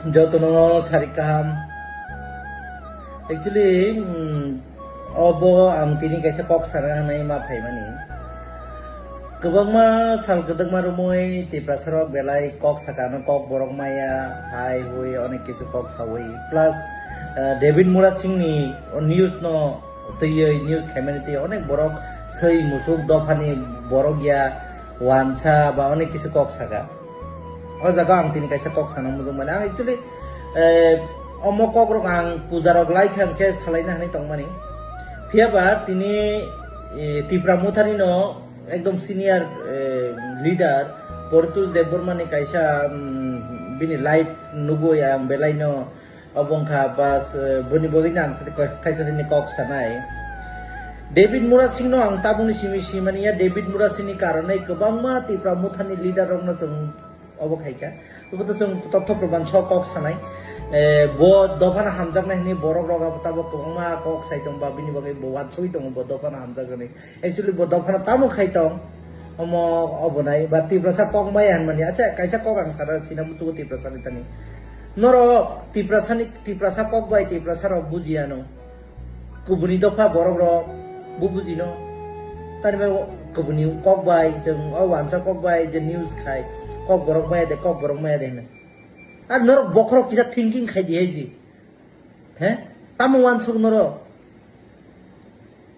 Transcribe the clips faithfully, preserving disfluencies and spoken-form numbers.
Jotono sari kaham. Actually, mm, obo ang tini kaisa kok sana hinwi ma phaimani. Kwbangma sal kwdwkma romwi Tiprasa rok belai kok sakano, kok borok maya, hai hui onek kisu kok sawi. Plus, eh, David Murasing ni news no twiwi news khaimani twi onek borok swi musuk dophani borok ya wansa ba onek kisu kok saka. O jaga ang tini kaisa kok sana mujung mani. Ang actually, eh, omo kok rok ang puja rok lai kha hwnkhe salaina hinwi tongmani. Phiya ba tini, eh, Tipra Mothani no ekdom senior, eh, leader Portus Debbarma ni kaisa, mm, bini live nugwi ang belai no obo wngkha bas, eh, boni bagwi no ang kaisa tini kok sanai. David Murasing no ang tabukni simi simani ya, David Murasing ni karonwi kwbangma Tipra Mothani leader rok no chwng obo khaikha. Obo to chwng totho proman so kok sanai. Eh, bo dophano hamjaknai hinwi borok rok abo tabuk kwbangma kok sai tong ba bini bagwi bo wansugwi tongo bo dophano hamjaknai. Actually bo dophano tamo khai tong? Omo obo nai ba Tiprasa kok maya hinmani. Acha kaisa kok ang sana sina muchugo Tiprasa ni tani. Norok Tiprasa ni, Tiprasa kok bai Tiprasa rok bujiya no. Kubuni dopha borok rok bo bujino. Tani bai kubuni kok bai, chwng o wansa kok bai je news khai, kok borok maya de, kok borok maya de hinwi. Ar norok bokhorok kisa thinking khai di hai ji. He? Tamo wansuk norok?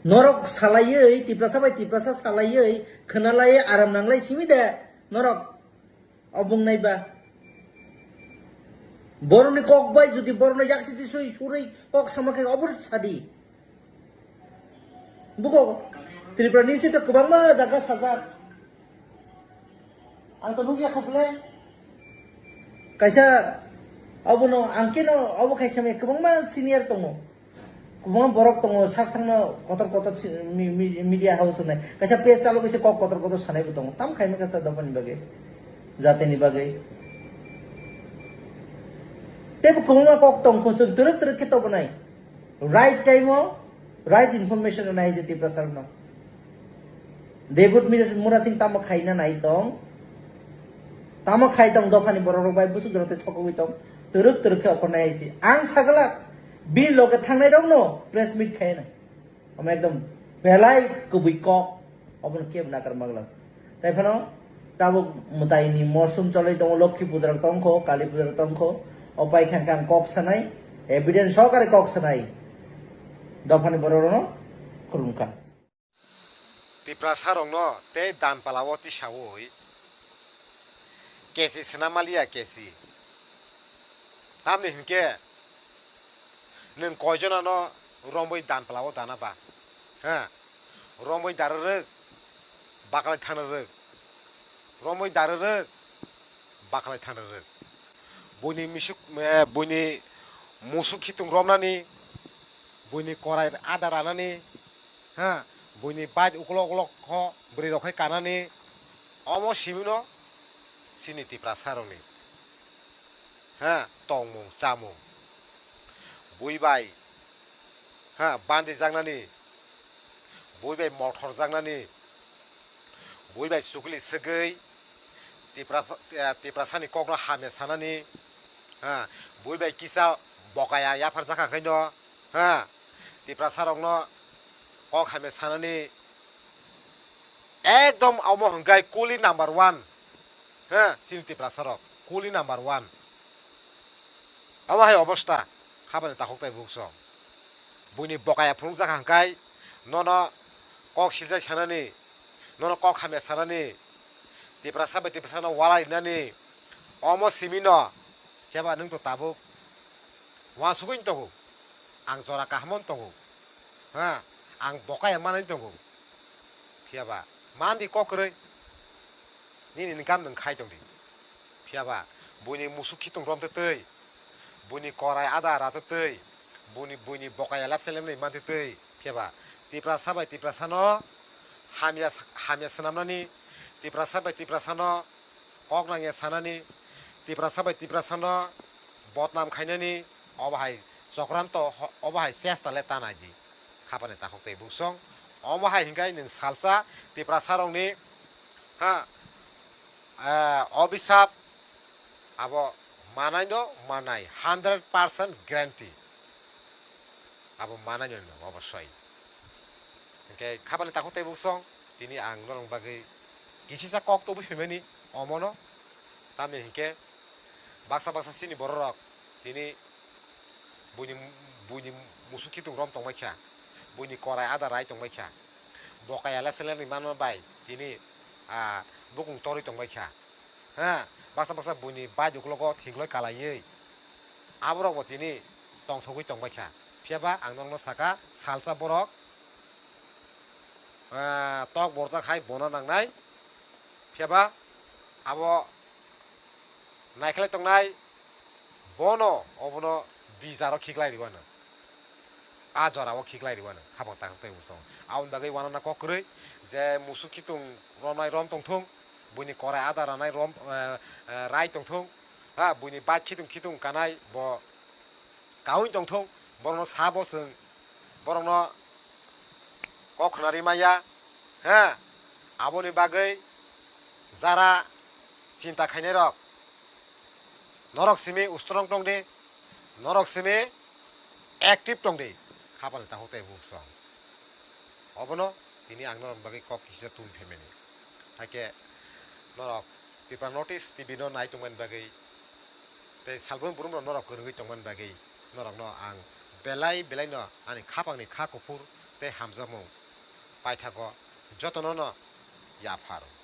Norok salaiwi, Tiprasa bai Tiprasa salaiwi, khwnalaiwi aram nanglai simi de norok. Obong naiba. Borokni kok bai jodi borokno yaksiti sui surui kok sama khe obor sadi. Buko Tripura ni sita kwbangma jaga sajak. Ang to nukya kho bwle. Kaisa obono ang keno obo khai khe kwbangma senior tongo. Kwbangma borok tongo, sak sakno kotor kotor si-, mi-, mi-, media house wngnai. Kaisa page chalo kaisa kok kotor kotor sanaibo tongo. Tam khaima kasa dophani bagwi, jatini bagwi. Teibo kwbangma kok tong kho, chwng twrwk twrwk khe tobonai. Right time o right information rwnai je Tiprasa rokno. David Murasing tamo khaina nai tong? Tamo khai tong dophani borok rok bai busuk rok tei thokogwi tong. Twrwk twrwk khe okhornai hai si. Ang sagala bini loge thangnai rokno press meet khai nai. Omo ekdom belai kubui kok. Obono kebo nakar magla. Tai phano tabuk mwtaini mosum choloi tongo, Lokhi puja rok tongkho, Kali puja rok tongkho. O pai khan khan kok sanai, evidence sokare kok sanai. Dophani borok rokno khulumkha. Tiprasa rokno tei dan pala o tisaui kesi swnam maliya kesi. Tamni hinkhe nwng koijonano romwi dan pala o dana ba? Ha? Romwi darwrwk, baklai thangrwrwk. Romwi darwrwk, baklai thangrwrwk. Buini misuk, eh, buini musuk khitung romnani, buini korai ada ranani, ha, buini bike ukolok ukolok kho bwrwi rok khai kanani, omo simino chini Tiprasa rokni, ha, tongmung chamung. Bui bai, ha, bandi jaknani, bui bai mothor jaknani, bui bai chukli swgwi Tipra, eh, Tiprasani kokno hamya sanani, ha, bui bai kisa bokaya yapharjak kha khaino, ha, Tiprasarokno kok hamya sanani ekdom omo hwnkhe kuli number one, ha, chini Tiprasarok kuli number one. Omo hai obosta habani takhuk tai bukchong. Buini bokaya phunukjak hwnkhe nono kok siljai sanani, nono kok hamya sanani, Tiprasa bai Tiprasano walai nani, omo simino khe ba nwng to tabuk uansugwi tongo, ang jora kaham tongo, ha, ang bokaya manwi tongo, phiya ba mandi kok kwrwi nini income nwng khai tongdi. Phiya ba buini musuk khitung rom twtwi, buini korai ada ra twtwi, buini, buini bokaya lepsa lemnwi man twtwi, phiya ba Tiprasa bai Tiprasano hamya, hamya swnamnani, Tiprasa bai Tiprasano kok nangya sanani, Tiprasa bai Tiprasano bodnam khainani, obo hai chokranto, obo hai chesta le ta naidi. Khapani takhuk tei bukchong. Omo hai hwnkhe nwng salsa Tiprasarokni, ha, eh, obisap abo Manai no manai, hundred percent guarantee. Abo manai no, obosoi. Hingke khapani takhuk tei buksong, tini ang norok bagwi kisisa kok tubui phaimani omono. Tamni hingke baksa baksa chini bororok tini buini, buini musuk khitung rom tongbai kha, buini korai ada rai tongbai kha, bokaya lepseleni manma bai tini, ah, bukung torwi tongbai kha. Ha, baksa baksa buini bai uklogo thingloi kalaiwi aborokbo tini tongthogwi tongbai kha. Phiyaba ang norokno saka, salsa borok, ah, tok borjak hai bona nangnai. Phiyaba abo naikhlai tongnai, bono obono bijaro khiklai rwano. A jora o khiklai rwano khapang takhuk tei buksong. Aboni bagwi uanana kok kwrwi je musuk khitung romnai rom tongthung, buini korai ada ranai rom, eh, eh, rai tongthung, ha, buini bai khitung khitung kanai bo kaui tongthung, borokno sabo chwng, borokno kok khwnari maya, ha, aboni bagwi jara chinta khainairok, norok simi ustrong tongdi, norok simi active tongdi, khapang takhuk tei buksong. Obono tini ang norok bagwi kok kisa tubui phaimani. Haikhe norok Tripura Notice T V no nai tongmani bagwi tei salboni burum rok norok kwrwngwi tongmani bagwi norokno ang belai belai no ani khapangni kha kuphur tei hamjakmung paithago jotono no yapharo.